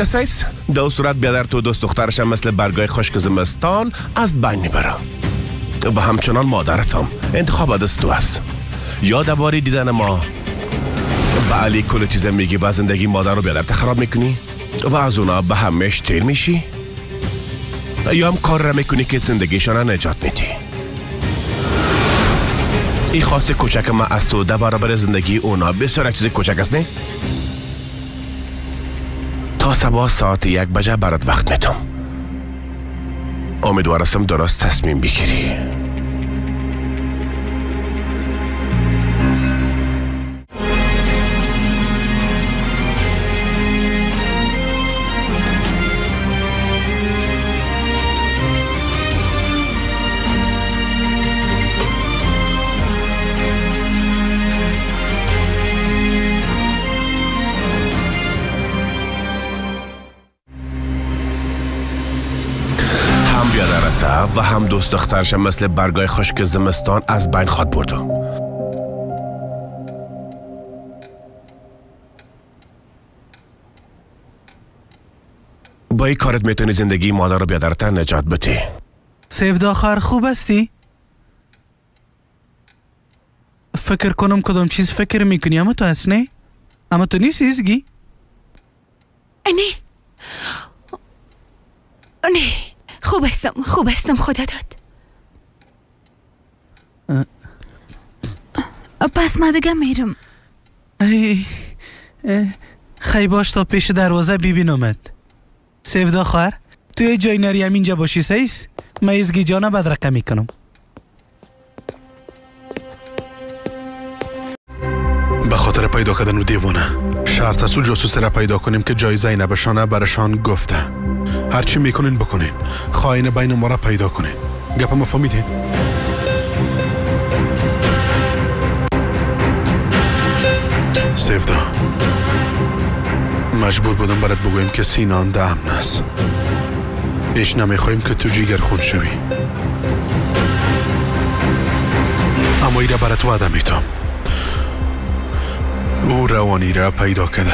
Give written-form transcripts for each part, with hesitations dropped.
سیس در صورت بیادر تو دوست دخترش مثل برگای خشک زمستان از بین میبرم و همچنان مادرتم. انتخاب دست تو است. یا درباره دیدن ما به علی کل چیز میگی و زندگی مادر رو بیادرت خراب میکنی و از اونا به همش تیر میشی، یا هم کار را میکنی که زندگیشان نجات میدی. این خواست کوچک ما از تو در برابر زندگی اونا بسیار چیز کوچک است، نه؟ تا صبح ساعت 1 بجه برات وقت میتم. امیدوارم درست تصمیم بگیری. و هم دوست دخترش مثل برگای خشک زمستان از بین خواد بردم. با این کارت میتونی زندگی مادر رو بیادرت نجات بدی. سیفدا خواهر خوب هستی؟ فکر کنم کدام چیز فکر میکنی، اما تو هست نه؟ اما تو نیستی ازگی؟ نه نه، خوب هستم، خوب هستم، خدا داد. پس من دیگه میرم. خی باش تا پیش دروازه ببینمت. سیفدا خواهر تو یه جای نری، همینجا باشی سیس؟ من ازگی جانه بدرقه میکنم. به خاطر پیدا کردن و دیوانه شرط است و جاسوس را پیدا کنیم که جای زینبشانه برشان گفته. هرچی میکنین بکنین، خائن بین ما را پیدا کنین. گپ ما فهمیدین؟ سیفدا، مجبور بودم برات بگویم که سینان ده امن است. هیچ نمیخوایم که تو جیگر خون شوی، اما ایره برات وعده میتم. او روانی را پیدا کرده،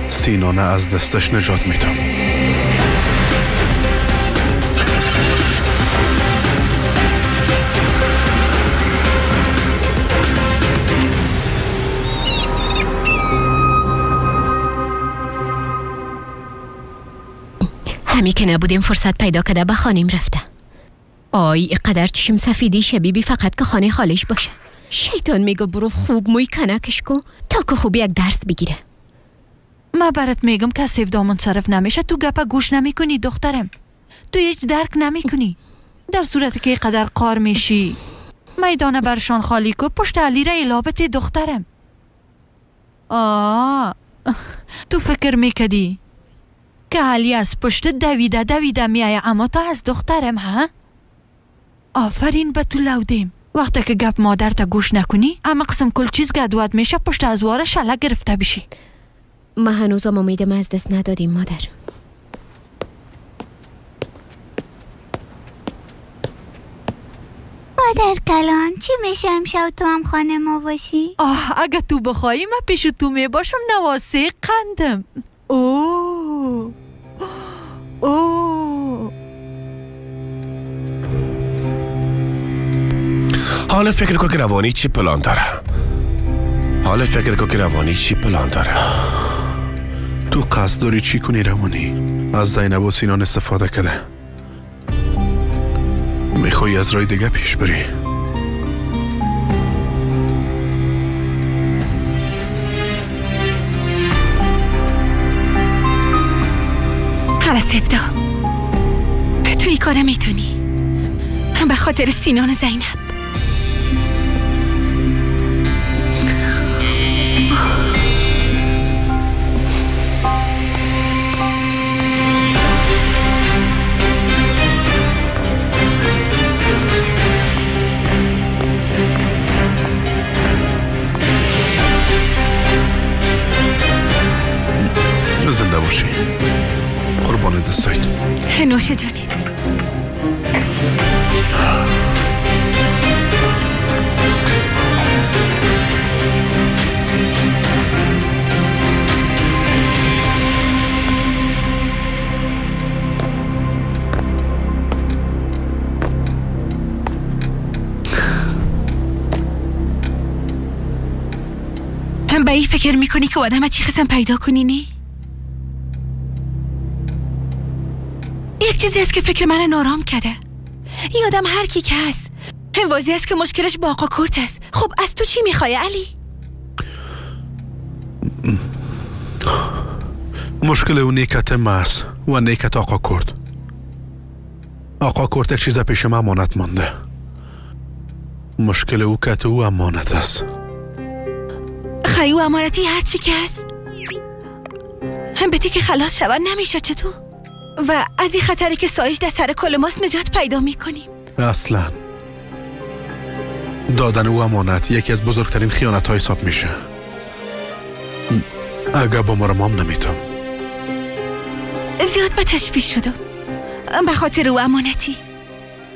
سینانه از دستش نجات میتم. همی که نبودیم فرصت پیدا کرده به خانیم رفته. آی اینقدر چشم سفیدی شبیبی فقط که خانه خالش باشه. شیطان میگه برو خوب موی کنکش کن تا که خوب یک درس بگیره. ما برات میگم که سیفدا منصرف نمیشه، تو گپا گوش نمیکنی دخترم. تو هیچ درک نمیکنی. در صورت که اینقدر قار میشی میدانه برشان خالی کو، پشت علی را الابت دخترم. آه تو فکر میکدی که علی از پشت دویده دویده میایه، اما تو از دخترم ها؟ آفرین به تو لودیم. وقتی که گپ مادر تا گوش نکنی اما قسم کل چیز گدوت میشه، پشت از واره شله گرفته بشی. ما هنوزم امیدم از دست ندادیم مادر. مادر کلان چی میشه امشب تو هم خانه ما باشی؟ آه اگه تو بخوایی من پیش تو می باشم، نواسه قندم. اوه اوه. حالا فکر کن که روانی چی پلان داره. حالا فکر کن که روانی چی پلان داره. تو قصد داری چی کنی روانی؟ از زینب و سینان استفاده کرده، میخوای از رای دیگه پیش بری. حالا سفدا تو این کاره میتونی، به خاطر سینان و زینب. زنده باشی قربان دستایت. نوش جانت. به این فکر میکنی که آدم چی قسم پیدا کنی؟ نه؟ یک چیزی است که فکر من نارام کرده. این آدم هر کی که هست هم واضح است که مشکلش با آقا کرد است. خب از تو چی میخوای علی؟ مشکل او نیکت ما است و نیکت آقا کرد. آقا کرد یک چیز پیش ما امانت مانده. مشکل او کت او امانت است. خیلی او امانتی هر چی که هست هم به که خلاص شود نمیشه چطور؟ و از این خطری که سایش در سر کل ماست نجات پیدا میکنیم. اصلا دادن او امانت یکی از بزرگترین خیانت های حساب میشه. اگه با مرمام نمیتم. زیاد به تشویش شدم به خاطر او امانتی.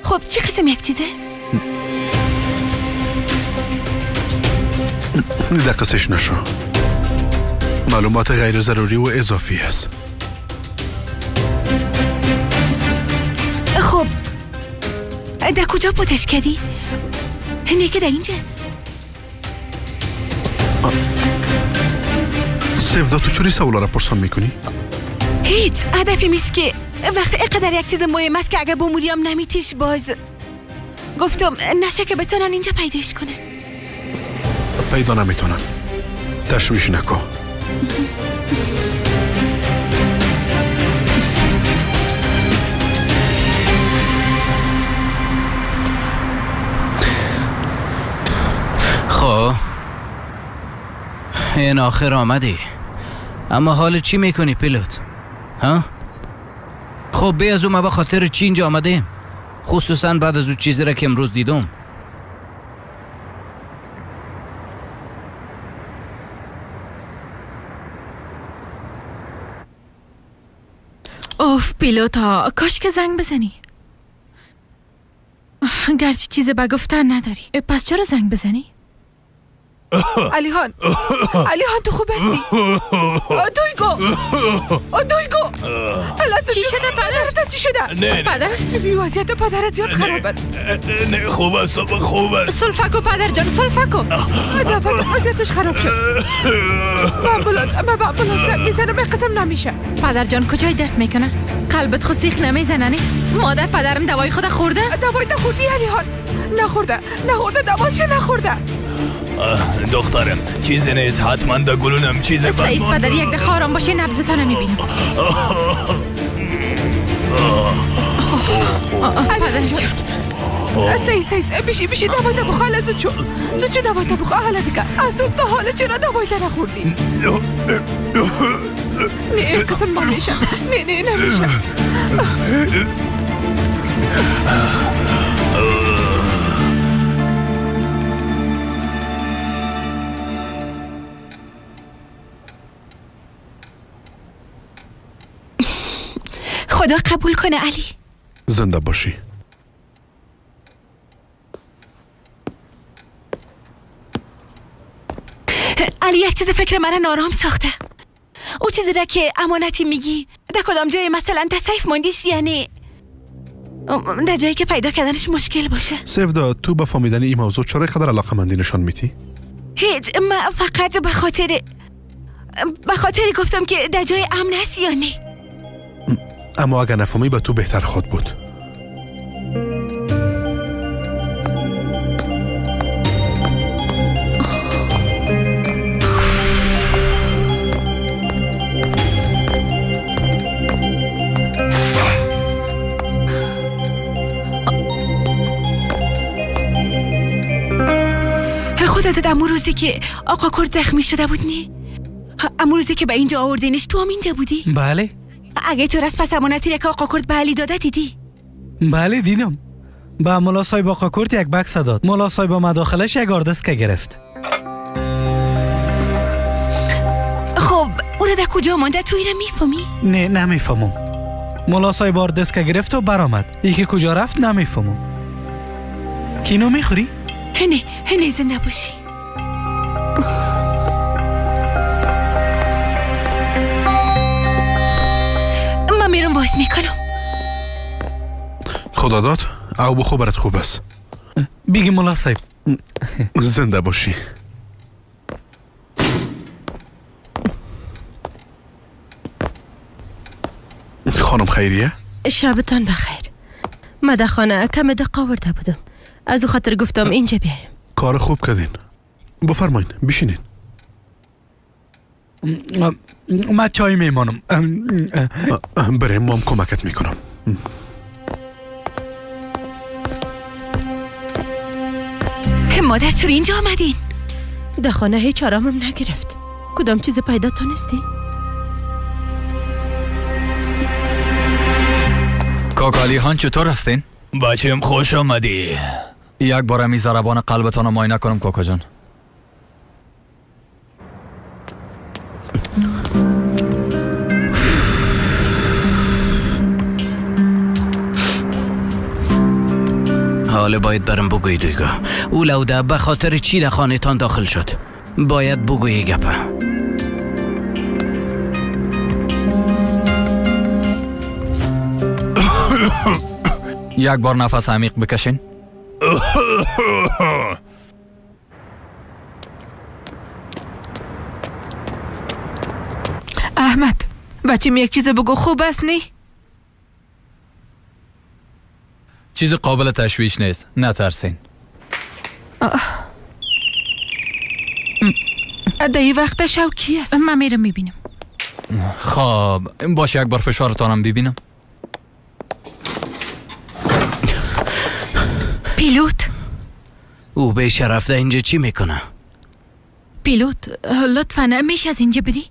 خب چه قسم یک چیز است؟ دقیقش نشو. معلومات غیر ضروری و اضافی است. خب در کجا پتش کردی؟ نه که در اینجاست. سیودا تو چوری سوالا را پرسان میکنی؟ هیچ هدفی میست که وقتی اینقدر یک چیز مهم است که اگه بموریم نمیتیش باز گفتم نشه که بتونن اینجا پیداش کنن. پیدا نمیتونن، تشویش نکن. خب این آخر آمدی، اما حال چی میکنی پیلوت؟ ها؟ خب بی از او ما به خاطر چی اینجا آمدیم؟ خصوصا بعد از او چیزی را که امروز دیدم. اوف پیلوتا، کاش که زنگ بزنی. گرچه چیز به گفتن نداری، پس چرا زنگ بزنی؟ علیهان، علیهان تو خوب هستی؟ دویگو، دویگو، چی شده پدر؟ چی شده؟ نه پدر؟ بی وضعیت پدرت زیاد خراب است. نه خوب است، خوب است. سلفکو پدر جان، سلفکو. نفس وضعیتش خراب شد. با آمبولانس زنگ میزنم، قسم نمیشه. پدر جان کجای درد میکنه؟ قلبت خو سیخ نمیزنه نه؟ مادر پدرم دوای خود خورده؟ دوای نخوردی علیهان؟ نخورده، نخورده، دوایش نخورده. دخترم چیزی نیست، حتما در گلونم چیزی. سعید پدر یک دقیقه آرام باشه، نبضتان میبینم. پدر جان سعید بیشی بیشی دوایت بخواه. حالا زود شو، زود چه دوایت بخواه. حالا دیگه از صبح تا حالا چرا دوایت نخوردی؟ نه قسم نمیشه، نه نه نمیشه. خدا قبول کنه علی. زنده باشی. علی یک چیز فکر من نارام ساخته. او چیزی را که امانتی میگی در کدام جای مثلا تصیف ماندیش، یعنی در جایی که پیدا کردنش مشکل باشه. سیودا تو با فهمیدن این موضوع چرا قدر علاقه‌مندی نشان میتی؟ هیچ، من فقط به خاطر گفتم که در جای امن است یا نه. اما اگر نفهمی به تو بهتر خود بود. خدا داد امو روزی که آقا کرد زخمی شده بود نی؟ امو روزی که به اینجا آوردینش تو هم اینجا بودی؟ بله. اگه تو راست پس امانتی را که آقا کرد به علی داده دیدی؟ بله دیدم. به ملا صاحب آقا کرد یک بکس داد. ملا صاحب مداخلش یک آردسک گرفت. خب او را در کجا مانده تو ایره میفهمی؟ نه نمیفهمم. ملا صاحب آردسک گرفت و برآمد. یکی کجا رفت نمیفهمم. کینو میخوری؟ هنه هنه زنده باشی. من میرم واس میکنم. خدا داد او بخو برات خوب است. بگی ملا صاحب. زنده باشی. خانم خیریه؟ شبتان بخیر. من در خانه کم دقه آورده بودم، از او خاطر گفتم اینجا بیایم. کار خوب کردین، بفرمایین بشینین. من چای میمانم. بریم، مام کمکت میکنم. مادر چرا اینجا آمدین؟ در خانه هیچ آرامم نگرفت. کدام چیز پیدا تانستی؟ کاکالی هان چطور هستین؟ بچیم خوش آمدی. یک بار همی ضربان قلبتان رو معاینه کنم کاکا جان. حالا باید برم بگویی دیگه او لوده به خاطر چی در خانه تان داخل شد. باید بگویی گپه. یک بار نفس عمیق بکشین. احمد بچیم یک چیز بگو، خوب است نی؟ چیز قابل تشویش نیست، نترسین. در این وقت شو کی است؟ من میرم میبینم. خب باشه، یک بار فشارتانم ببینم. پیلوت، او به شرف در اینجا چی میکنه؟ پیلوت لطفا میشه از اینجا بری؟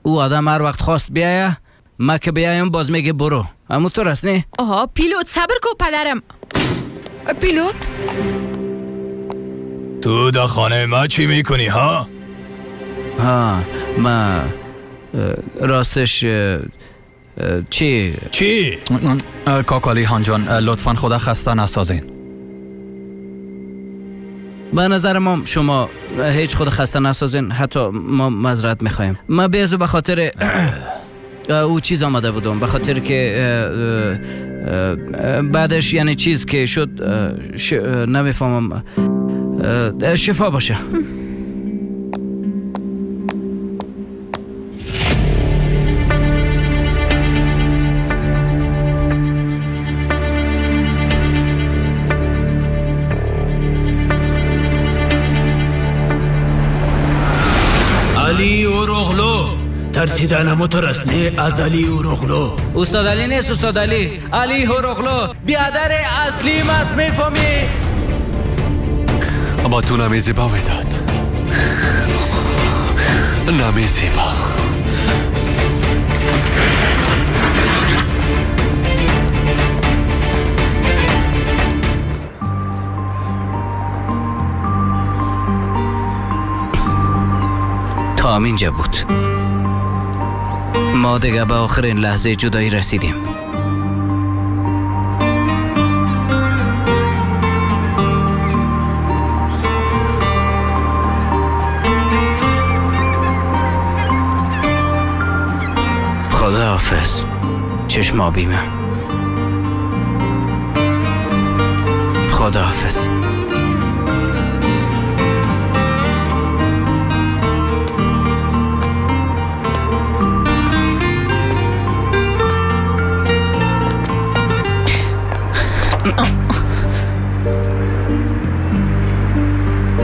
او آدم هر وقت خواست بیایه، ما که بیایم باز میگه برو. امو تو راست نه؟ آها پیلوت صبر کو پدرم. پیلوت تو در خانه ما چی میکنی ها؟ ها ما راستش چی؟ چی؟ کاکالی هان جان لطفا خدا خسته نسازین. به نظر ما شما هیچ خود خسته نسازین، حتی ما معذرت میخوایم. ما بیازو به خاطر او چیز آمده بودم، به خاطر که بعدش یعنی چیز که شد نمیفهمم. شفا باشه. علی اوروغلو ترسیدن موتور است نه از علی اوروغلو. استاد علی نیست، استاد علی، علی اوروغلو بیادر اصلی ماست، میفهمی؟ با تو نمی زیبا وداد، نمی زیبا. تا همینجا بود. ما دیگه به آخرین لحظه جدایی رسیدیم. خدا حافظ چشم آبیمه. خدا حافظ.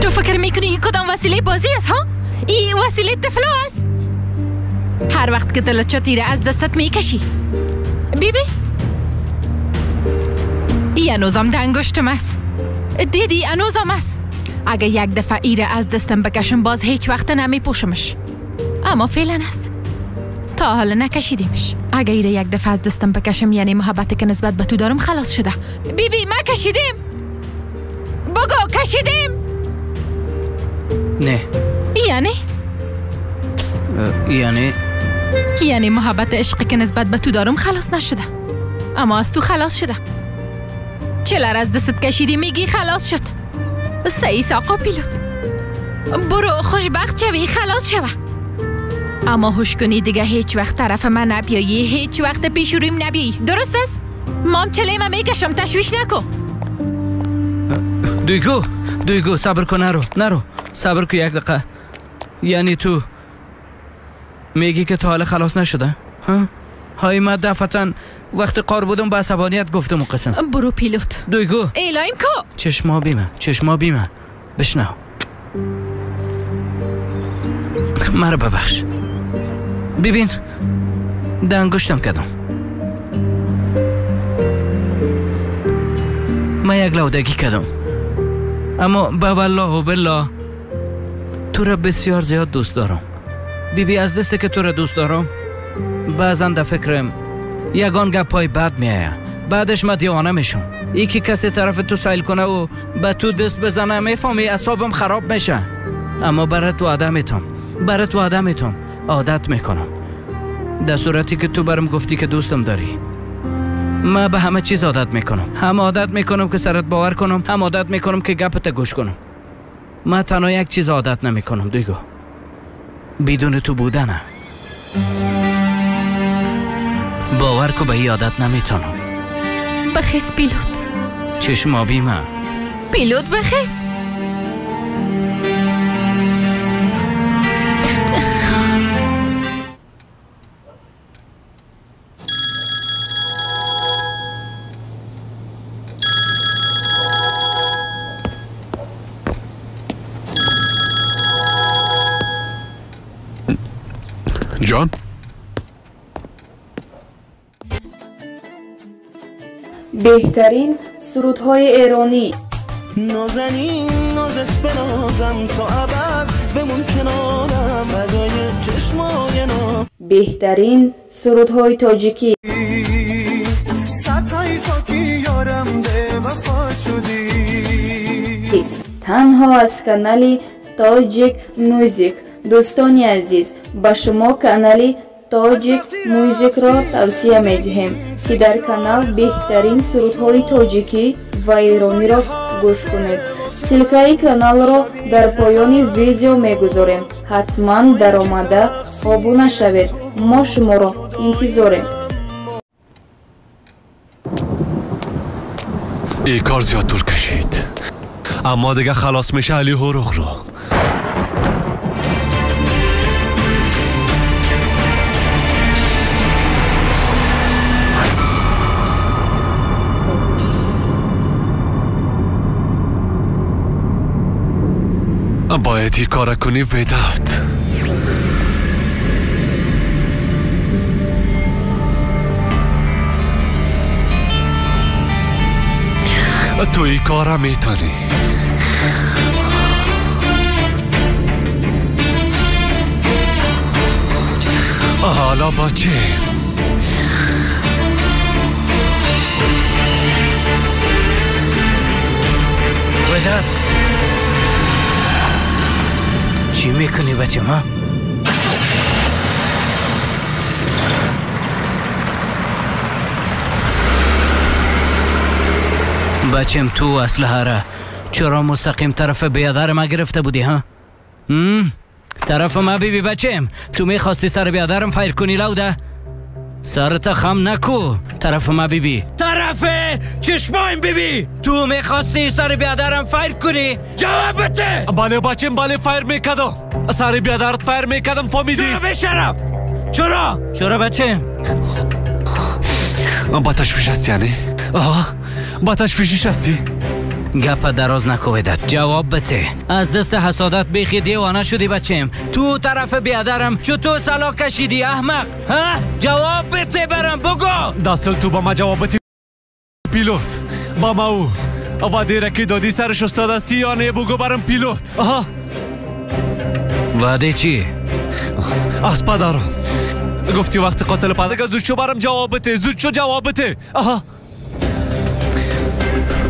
تو فکر میکنی این کدام وسیله بازی است ها؟ این وسیله طفلا است. هر وقت که دلت چتیره از دستت میکشی. بیبی ای انوزم ده انگشتم است. دیدی انوزم است. اگه یک دفعه ایره از دستم بکشم باز هیچ وقت نمیپوشمش. اما فعلا است، تا حالا نکشیدیمش. اگه ایره یک دفعه از دستم بکشم یعنی محبت که نسبت به تو دارم خلاص شده. بیبی ما کشیدیم. بگو کشیدیم. نه یعنی؟ یعنی یعنی محبت عشقی که نسبت به تو دارم خلاص نشده، اما از تو خلاص شده. چلر از دستت کشیدی میگی خلاص شد. سعیس آقا پیلوت برو خوشبخت شوی، خلاص شوه. اما هوش کنی دیگه هیچ وقت طرف من نبیایی، هیچ وقت پیش رویم نبیایی، درست است؟ مام چله من میکشم، تشویش نکن. دویگو دویگو صبر کن، نرو نرو، صبر کن یک دقیقه. یعنی تو میگی که تا حالا خلاص نشده؟ ها؟ های ما دفعتاً وقتی قار بودم به عصبانیت گفتم و قسم. برو پیلوت. دویگو. ایلایم کو. چشما بیمه، چشما بیمه. بشنو. مرا ببخش. ببین ده انگشتم کردم. من یک لودگی کردم. اما به والله و بالله تو را بسیار زیاد دوست دارم. بیبی از دست که تو را دوست دارم بعضا در فکرم یگان گپ های بد میآید. بعدش من دیوانه میشم. یکی کسی طرف تو سایل کنه و به تو دست بزنه میفهمی اعصابم خراب میشه. اما برات وعده میتم، برات وعده میتم، عادت میکنم. در صورتی که تو برم گفتی که دوستم داری، من به همه چیز عادت میکنم. هم عادت میکنم که سرت باور کنم، هم عادت میکنم که گپت گوش کنم. من تنها یک چیز عادت نمیکنم دیگه، بدون تو بودنه. باور کو به این عادت نمیتونم. بخیز پیلوت. چشم آبی من. پیلوت بخیز. جان. بهترین سرودهای ایرانی. نازنین نازت بنازم تا ابد بمون کنارم فدای چشمای ناز. بهترین سرودهای تاجیکی. ستای فاکی یارم به وفا شدی. تنها از کانال تاجیک موزیک. دوستان عزیز، به شما کانال تاجیک موزیک را توصیه می‌دهیم که در کانال بهترین سرودهای تاجیکی و ایرانی را گوش کنید. سلکای کانال را در پایان ویدیو می‌گذاریم. حتما در آمده آبونه شوید. ما شما را انتظاریم. ای کار زیاد طول کشید، اما دیگه خلاص میشه علی هوروغلو. باید این کار کنی وداد. تو این کار میتونی. حالا با چه؟ وداد چی میکنی بچه ما؟ بچم تو اسلحه را چرا مستقیم طرف بیادر ما گرفته بودی ها؟ طرف ما بیبی بچم، تو میخواستی سر بیادرم فایر کنی لوده؟ سرت خم نکو طرف ما بیبی، طرف چشمایم بیبی. تو میخواستی سر بیادرم فایر کنی؟ جواب بده. بله بچم، بله فایر میکردم، سر بیادرت فایر میکردم. فهمیدی؟ چرا بشرف؟ چرا؟ چرا بچم؟ با تشویش هستی یعنی؟ آها با تشویشش هستی؟ گپ دراز نکویدت، جواب بده. از دست حسادت بیخی دیوانه شدی بچم. تو طرف بیادرم چطور سلا کشیدی احمق؟ ها؟ جواب بده برم بگو. داستل تو با ما جواب بده پیلوت. با ما او وعده را که دادی سرش استاد هستی یا نه؟ بگو برم پیلوت. آها وعده چی؟ از پدرم گفتی وقتی قاتل پدر زود شو برم جواب بده، زود شو جواب بده. آها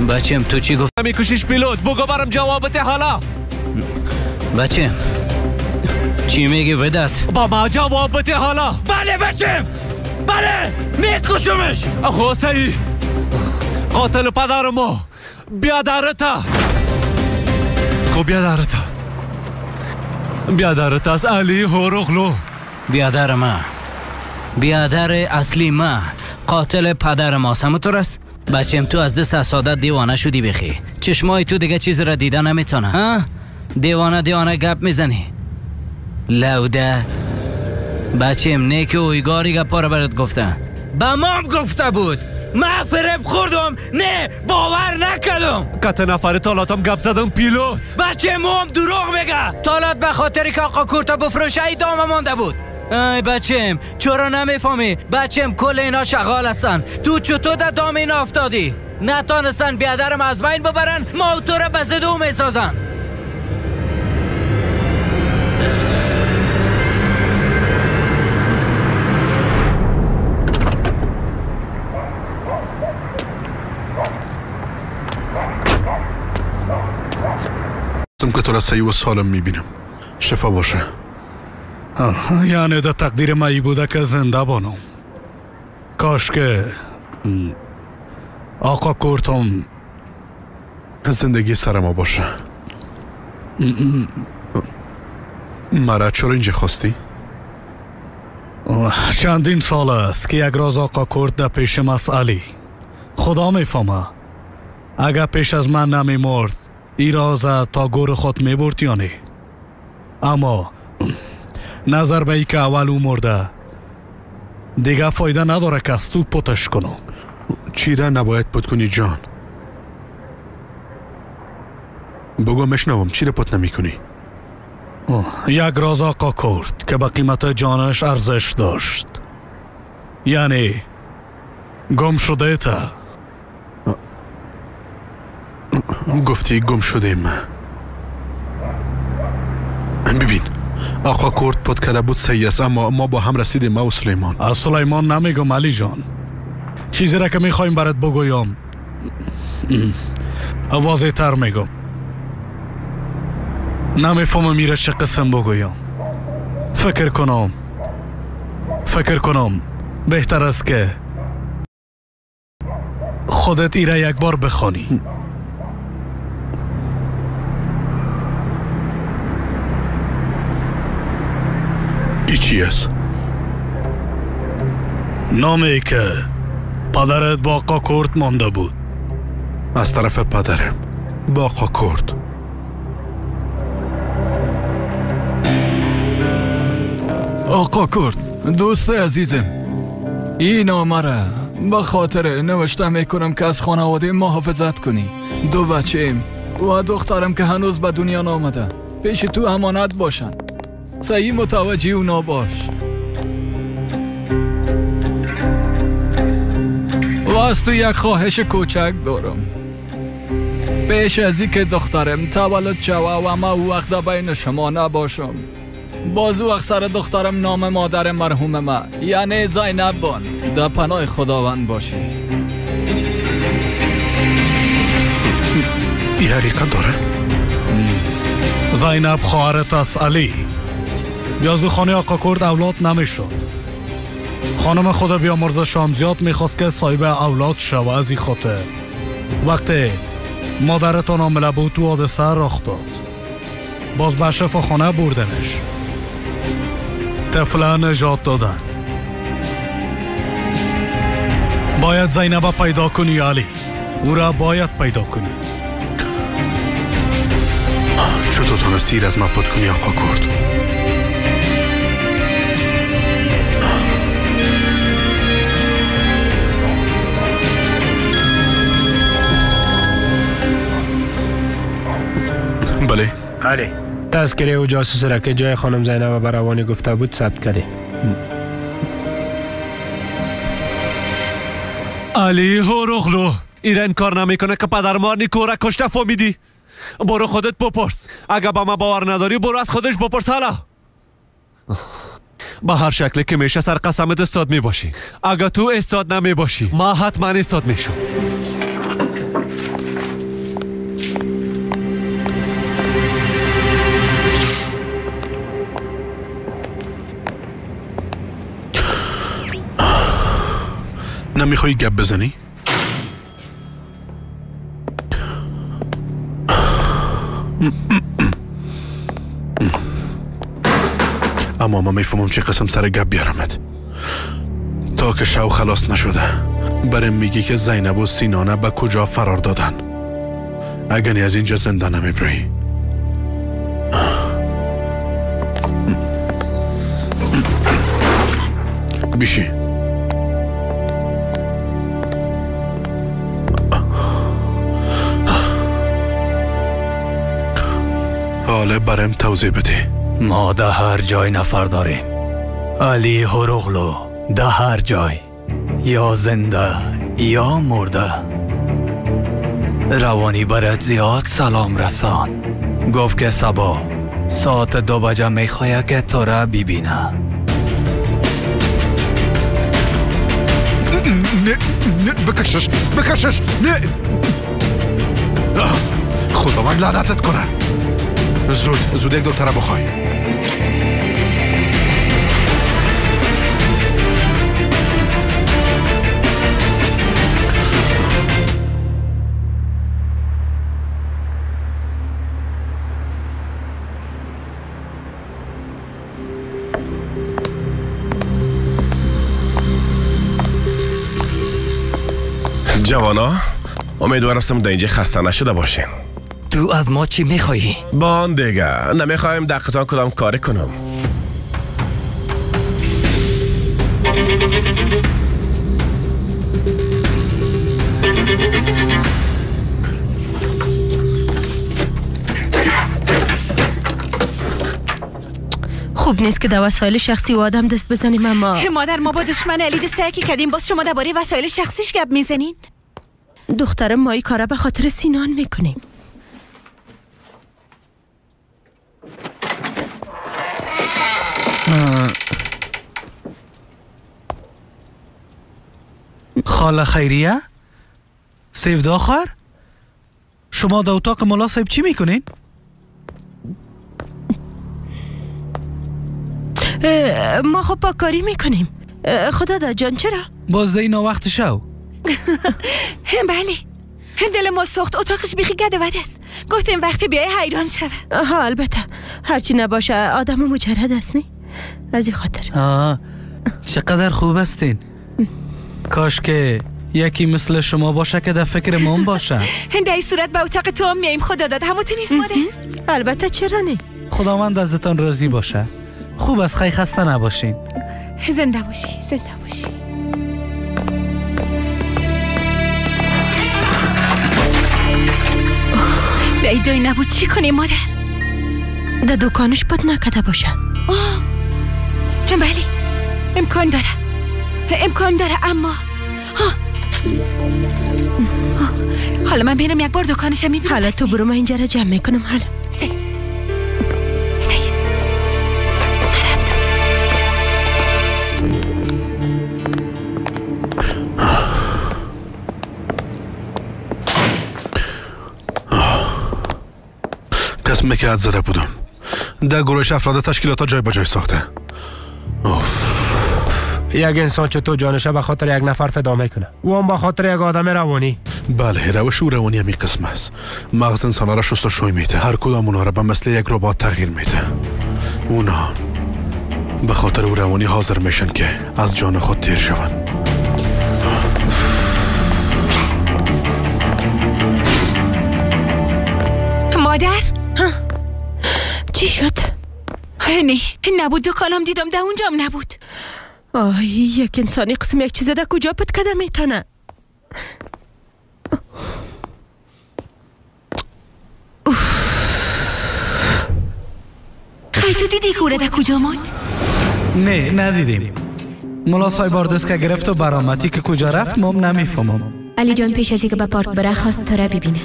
بچم تو چی گفت؟ میکشیش پیلوت، بگو برم جواب بده حالا. بچم چی میگی وداد؟ با ما جواب بده حالا. بله بچم، بله میکشمش. آخو سعیس قاتل پدر ما بیادرت است. کو بیادرت است، بیادرت است علی هوروغلو. بیادر ما، بیادر اصلی ما، قاتل پدر ما سمتور است. بچم تو از دست حسادت دیوانه شدی بخی. چشمای تو دیگه چیز را دیده نمیتونه. ها؟ دیوانه دیوانه گپ میزنی لوده. بچیم نیکی اویگاری گپا را برات گفته. به مام گفته بود. من فریب خوردم، نه باور نکردم. کت نفر تالاتم گپ زدم پیلوت. بچه موم دروغ میگه. تالات به خاطر که آقا کورتا بفروشه ادامه مانده بود. ای بچم چرا نمیفهمی؟ بچم کل اینا شغال هستن. تو چطور در دام اینا افتادی؟ نتانستن بیادرم از بین ببرن، ما تو را به زدو میسازن. که تو را صحیح و سالم میبینم. شفا باشه. یعنی در تقدیر ما ای بوده که زنده بانم. کاش که آقا کورتم زندگی سر ما باشه. مرا چرا اینجا خواستی؟ چندین سال است که یک راز آقا کورت در پیش ماست علی. خدا میفهمه اگر پیش از من نمیمرد ای راز تا گور خود میبرد یا نه. اما نظر به ای که اول او مرده دیگه فایده نداره که از تو پتش کنم. چی را نباید پت کنی جان؟ بگو مشنوم، چی را پت نمی کنی؟ یک راز آقا کرد که به قیمت جانش ارزش داشت. یعنی گم شده تا. گفتی گم شده ما. ببین آقا کرد پت کرده بود صحیح است، اما ما با هم رسیدیم، ما و سلیمان. از سلیمان نمیگم علی جان. چیزی را که میخوایم برات بگویم واضح تر میگم. نمیفهمم میره چه قسم بگویم. فکر کنم بهتر است که خودت ایره یک بار بخوانی. ای چی است؟ نامی که پدرت با آقا کرد مانده بود. از طرف پدرم با آقا کرد. آقا کرد دوست عزیزم، این نامه را به خاطر نوشته میکنم که از خانواده محافظت کنی. دو بچه‌ام و دخترم که هنوز به دنیا نامده پیش تو امانت باشن. صحیح متوجه اونا باش. و از تو یک خواهش کوچک دارم. پیش از اینکه دخترم تولد شوه و ما او وقت بین شما نباشم، باز او وقت سر دخترم نام مادر مرحوم ما یعنی زینب بان. در پناه خداوند باشی. این حقیقت داره؟ زینب خواهرت است علی. بیازو خانه آقا کرد اولاد نمیشد. خانم خدا بیامرزه شام زیاد میخواست که صاحب اولاد شوه. از این خاطر وقتی مادرتان حامله بود تو حادثه رخ داد. باز به شفاخانه بردنش. طفله نجات دادن. باید زینب پیدا کنی علی. او را باید پیدا کنی. چطور تونستی از ما پت کنی آقا کرد؟ بله آره، تذکره و جاسوس را که جای خانم زینب بروانی گفته بود ثبت کردیم. علی هوروغلو ایران کار نمیکنه که پدر ما نیکو را کشته، فهمیدی؟ برو خودت بپرس. اگه با ما باور نداری برو از خودش بپرس. حالا به هر شکلی که میشه سر قسمت استاد میباشی. اگه تو استاد نمیباشی ما حتما استاد میشم. نمیخوای گپ بزنی؟ اما ما میفهمم چه قسم سر گپ بیارمت. تا که شو خلاص نشده برم میگی که زینب و سینانه به کجا فرار دادن. اگه از اینجا زنده نمیبری. بیشی. حالا برم توضیح بده. ما ده هر جای نفر داریم. علی هوروغلو ده هر جای، یا زنده یا مرده. روانی برات زیاد سلام رسان. گفت که صبا ساعت 2 بجه میخواه که تو را ببینه. نه نه، بکشش بکشش. نه، خداوند لعنتت کنه. زود زود یک دکتر بخوای. جوانا، امیدوار هستم در اینجا خسته نشده باشین. تو از ما چی میخوایی؟ بان دیگه نمیخوایم دقیقا کدام کاری کنم. خوب نیست که در وسایل شخصی و آدم دست بزنیم. اما مادر، ما با دشمن علی دست یکی کردیم، باز شما درباره وسایل شخصیش گپ میزنین؟ دخترم، ما این کارا به خاطر سینان میکنیم. خاله خیریه؟ سیودا خواهر؟ شما در اتاق ملا صاحب چی میکنین؟ ما خب پاکاری میکنیم. خدا دا جان، چرا؟ باز در این وقت شو. بله، دل ما سوخت. اتاقش بیخی گده ود است. گفتیم وقتی بیای حیران شوه. آها، البته هرچی نباشه آدم مجرد است، نه؟ از این خاطر. چقدر خوب هستین. کاش که یکی مثل شما باشه که در فکر من باشه. در این صورت به اتاق تو هم میاییم. خدا داد همون تو نیست مادر؟ البته چرا نه. خداوند ازتان راضی باشه. خوب از خی خسته نباشین. زنده باشی، زنده باشی. به ای جای نبود چی کنیم مادر؟ در دکانش پت نکده باشه. آه بله، امکان داره، امکان داره. اما حالا من بینم یک بار دکانش میبینم. حالا تو برو، من اینجا را جمع میکنم. حالا سیس سیس، من رفتم. قسمی که حد زده بودم. در گروه افراد تشکیلات ها جای با جای ساخته. یک انسان چطور جانشه به خاطر یک نفر فدا میکنه، او هم به خاطر یک آدم روانی. بله، روش او روانی همی قسم است. مغز انسان را شست و شوی میده، هر کدام اونا را به مثل یک ربات تغییر میده. اونا به خاطر او روانی حاضر میشن که از جان خود تیر شوند. مادر، چی شد؟ نه نبود، دکانم دیدم در اونجام نبود. آه، یک انسانی قسم یک چیز در کجا پت کده میتونه؟ خیلی تو دیدی کوره در کجا ماند؟ نه ندیدیم. ملا صاحب آردست که گرفت و برآمدی که کجا رفت مام نمیفهمم. علی جان پیش از اینکه به پارک بره خواست تو را ببینه.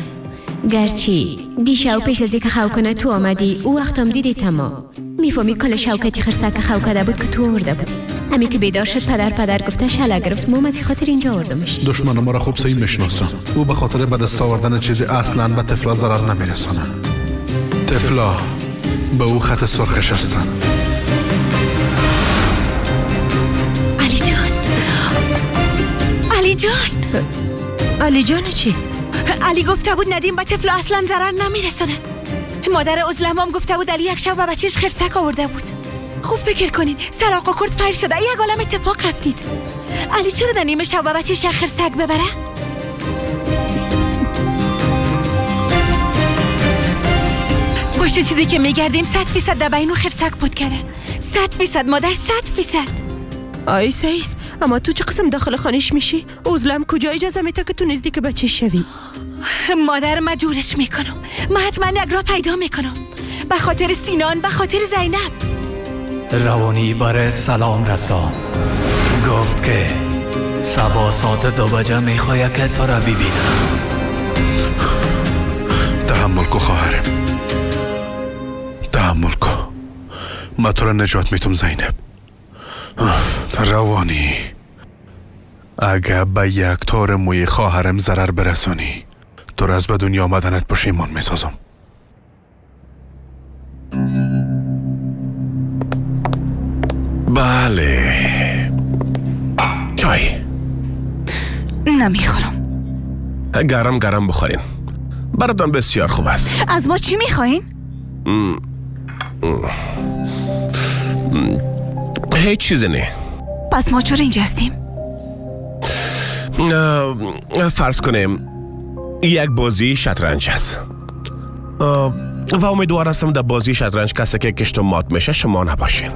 گرچه دیشب پیش از اینکه خو کنه تو آمدی، او وقت هم دیدی تمام. میفهمی کل شوکتی خرسک خو کرده بود که تو آورده بودی. همین که بیدار شد پدر پدر گفته شله گرفت، مام از خاطر اینجا آوردمش. دشمن ما را خوب صحیح میشناسم. او به خاطر به دست آوردن چیزی اصلا به طفلا ضرر نمیرسانه. طفلا به او خط سرخش هستند. علی جان، علی جان، علی جان چی؟ علی گفته بود ندیم به طفل اصلا ضرر نمیرسانه. مادر ازلمام گفته بود علی یک شب به بچهش خرسک آورده بود. خوب فکر کنین، سر آقا کرد پر شده، یک عالم اتفاق افتید. علی چرا در نیمه شب به بچهش خرسک ببره؟ پشت چیزی که میگردیم 100% در بین خرسک بود کرده. 100% مادر، 100%. آی سیس، اما تو چه قسم داخل خانهش میشی؟ اوزلم کجا اجازه میده که تو نزدیک بچه شوی؟ مادر من جورش میکنم. من حتما یک راه پیدا میکنم. به خاطر سینان، به خاطر زینب. روانی برات سلام رسان. گفت که صبا ساعت 2 بجه میخواد که تو را ببینم. تحمل کو خواهرم، تحمل کو. ما تو را نجات میتم زینب. روانی، اگه به یک تار موی خواهرم ضرر برسانی، تو را از به دنیا آمدنت پشیمان میسازم. بله، چای نمیخورم. گرم گرم بخورین، براتان بسیار خوب است. از ما چی میخواین؟ هیچ چیزی نه. پس ما چرا اینجا هستیم؟ فرض کنیم یک بازی شطرنج است و امیدوار هستم در بازی شطرنج کسی که کشت و مات میشه شما نباشین.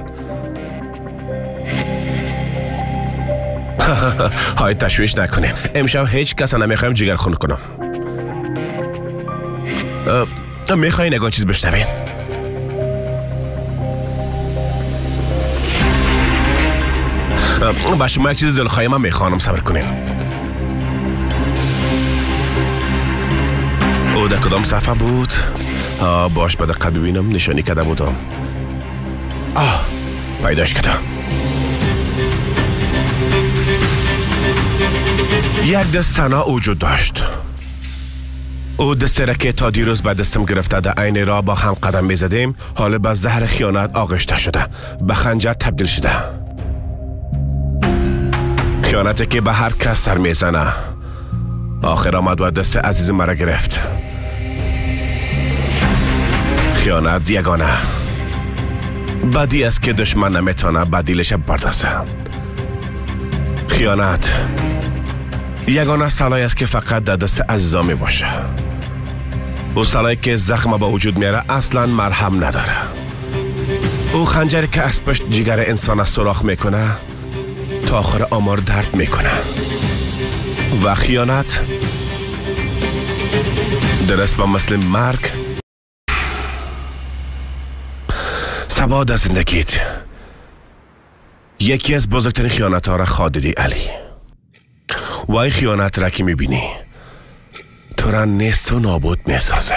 های تشویش نکنیم، امشب هیچ کس نمیخوایم جگر خون کنم. میخواین یگان چیز بشنوین؟ با شما یک چیز دلخواهی من میخوانم، صبر کنین. او در کدام صفحه بود؟ باش به دقت ببینم، نشانی کرده بودم. پیداش کردم. یک دست تنها وجود داشت. او دستی را که تا دیروز به دستم گرفته در عین را با هم قدم میزدیم، حالا به زهر خیانت آغشته شده، به خنجر تبدیل شده. خیانتی که به هر کس سر میزنه. آخر آمد و دست عزیز مرا گرفت. خیانت یگانه بدی است که دشمن نمیتونه بدیلش بپردازه. خیانت یگانه سلاحی است که فقط در دست عزیزا می باشه. او سلاحی که زخم با وجود میاره اصلا مرهم نداره. او خنجری که از پشت جگر انسان سوراخ میکنه تا آخر آمار درد میکنه. و خیانت درست با مثل مرگ سبا در زندگیت یکی از بزرگترین خیانت ها را خواهی علی. و این خیانت را که میبینی تو را نیست و نابود میسازه.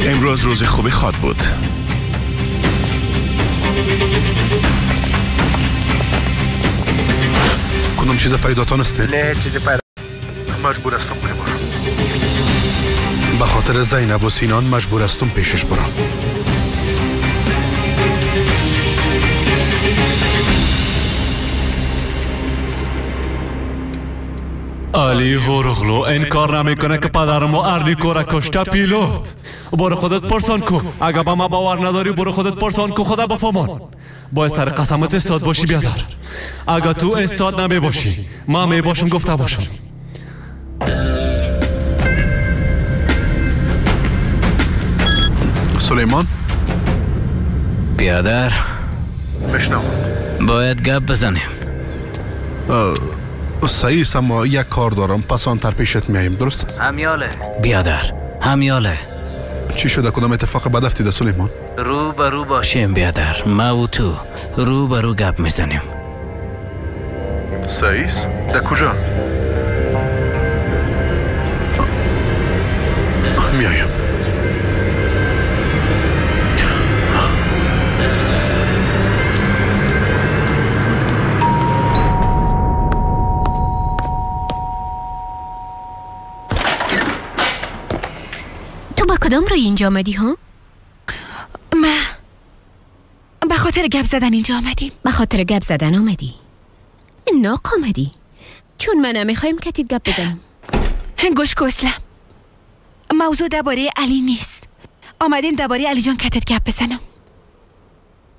امروز روز خوبی خواد بود. کدوم چیز پیدا تانستی؟ نه چیز پیدا. مجبور هستم ببرم. به خاطر زینب و سینان مجبور هستم پیشش برم. علی هوروغلو انکار نمیکنه که پدرم و ارنیکو را کشته پیلوت. برو خودت پرسان کو. اگه به ما باور نداری برو خودت پرسان کو، خدا بفهمان. باید سر قسمت استاد باشی بیادر. اگه تو استاد نمی باشی ما می باشم گفته باشم. سلیمان بیادر بشنو، باید گپ بزنیم. صحیح است، اما یک کار دارم، پس آن تر پیشت میایم. درست؟ همیاله بیادر، همیاله. چی شده؟ کدام اتفاق بد افتیده سلیمان؟ رو به رو باشیم بیادر، ما و تو رو به رو گپ میزنیم. سعیس؟ در کجا؟ میایم. تو با کدام روی اینجا آمدی ها؟ من به خاطر گپ زدن اینجا آمدیم. به خاطر گپ زدن آمدی؟ ناق آمدی چون من نمیخوایم کتیت گپ بزنم. گوش کسلم، موضوع درباره علی نیست. آمدیم درباره علی جان کتت گپ بزنم.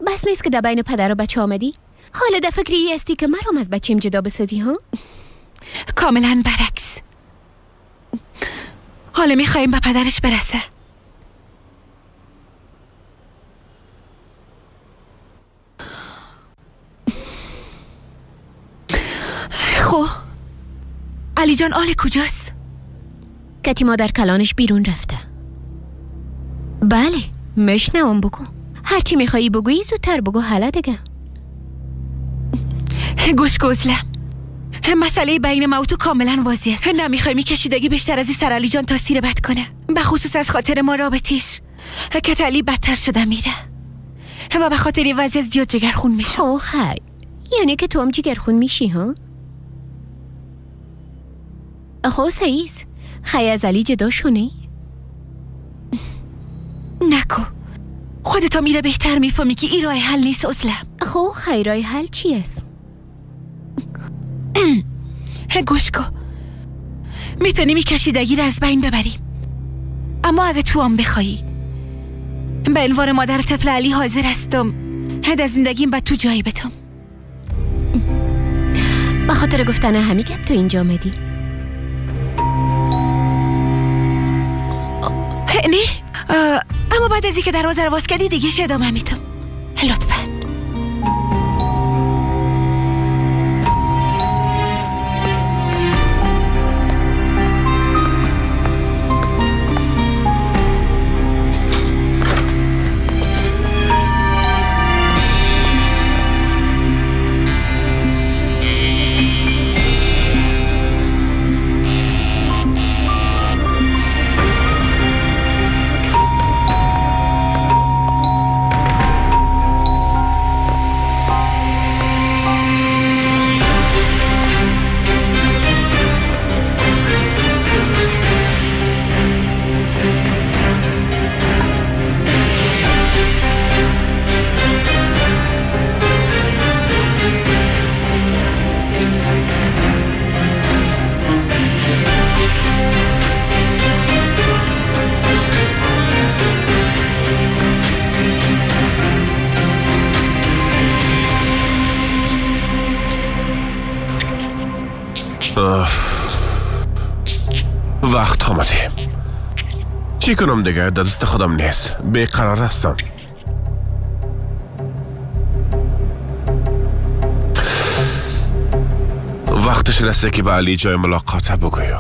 بس نیست که در بین پدر و بچه آمدی؟ حالا در فکری هستی که مرام از بچیم جدا بسازی ها؟ کاملا برعکس. حالا میخواییم به پدرش برسه. خب علی جان آل کجاست؟ کتی مادر کلانش بیرون رفته. بله مشنوم، بگو هرچی میخوایی بگویی زودتر بگو. حالا دیگه گوش گزلم، مسئله بین ما و تو کاملا واضح است. نمیخوای کشیدگی بیشتر از این سر علی جان تاثیر بد کنه، به خصوص از خاطر ما رابطیش که علی بدتر شده میره و به خاطر این وضعیت زیاد جگرخون میشه. آخه یعنی که تو هم جگرخون میشی ها؟ خب سعیز خی از علی جدا شونه؟ نکو خودتا میره بهتر میفهمی که این راه حل نیست اصلا. خب خی راه حل چی است؟ گوش کن، میتونیم این کشیدگی را از بین ببریم، اما اگه تو هم بخوایی به عنوان مادر طفل علی حاضر هستم هد از زندگیم به تو جایی بدم. به خاطر گفتن همی گپ تو اینجا آمدی؟ نه، اما بعد از اینکه دروازه رو باز کردی دیگه ادامه میدم. لطفا. وقت آمده. چی کنم دیگه؟ دست خودم نیست، بیقرار هستم. وقتش رسیده که به علی جای ملاقات بگویم.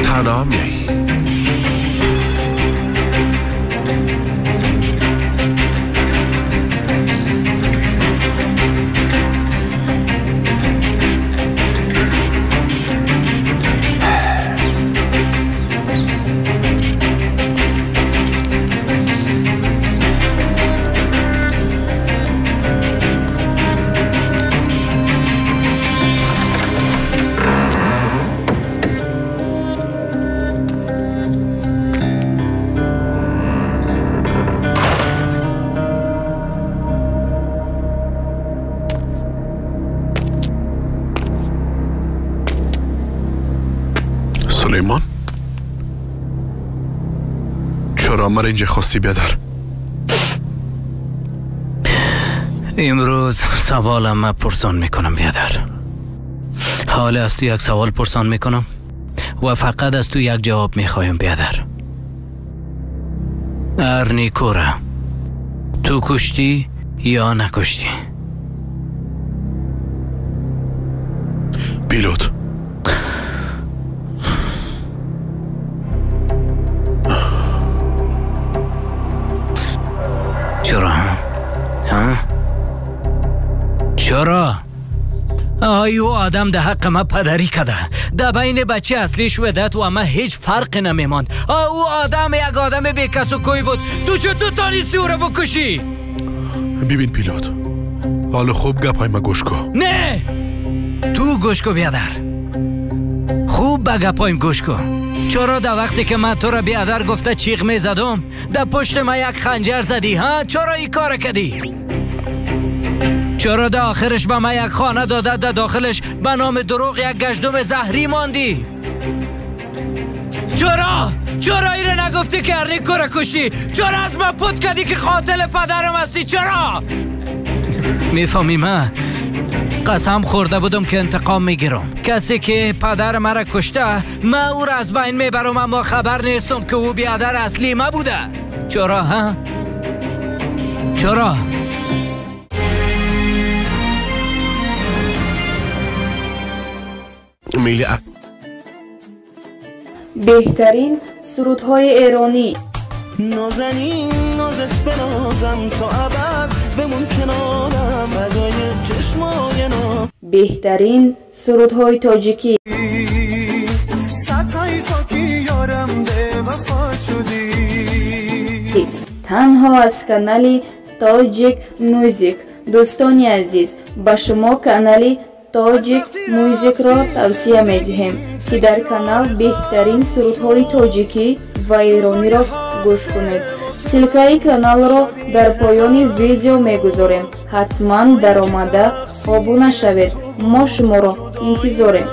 تنها میایی. سلیمان، چرا مرا اینجا خواستی بیادر؟ امروز سوالم من پرسان میکنم بیادر. حال از تو یک سوال پرسان میکنم و فقط از تو یک جواب میخوایم بیادر. ارنیکورا تو کشتی یا نکشتی؟ پیلوت، چرا؟ ها؟ چرا؟ آی او آدم ده حق ما پدری کده، ده بین بچه اصلیش ودت و اما هیچ فرق نمیماند. او آدم یک آدم بی کس و کوی بود. تو چطور تانستی او را بکشی؟ ببین پیلوت، حالا خوب گپ های ما گوش کن. نه، تو گوش کن بیادر، خوب به گپ هایم گوش کن. چرا در وقتی که من تو را بیادر گفته چیغ می زدم در پشت ما یک خنجر زدی؟ ها؟ چرا این کار کردی؟ چرا در آخرش به من یک خانه داده در داخلش به نام دروغ یک گشدم زهری ماندی؟ چرا؟ چرا ایره نگفتی که ارنیکو را کشتی؟ چرا از من پوت کردی که قاتل پدرم هستی؟ چرا؟ میفهمی من قسم خورده بودم که انتقام میگیرم. کسی که پدر مرا کشته من او را از بین میبرم، اما خبر نیستم که او بیادر اصلی ما بوده. چرا؟ ها؟ چرا؟ بهترین سرودهای ایرانی. نازنین نازت بنازم تا ابد بمون کنارم فدای چشمای ناز. بهترین سرودهای تاجیکی. سطحی خاکی یارم به وفا شدی. تنها از کانال تاجیک موزیک. دوستان عزیز، به شما کانال تاجیک موزیک را توصیه میدهیم که در کانال بهترین سرودهای تاجیکی و ایرانی را گوش کنید. سلکای کانال را در پایان ویدیو میگذاریم. حتما در آمده آبونه شوید. ما شما را انتظاریم.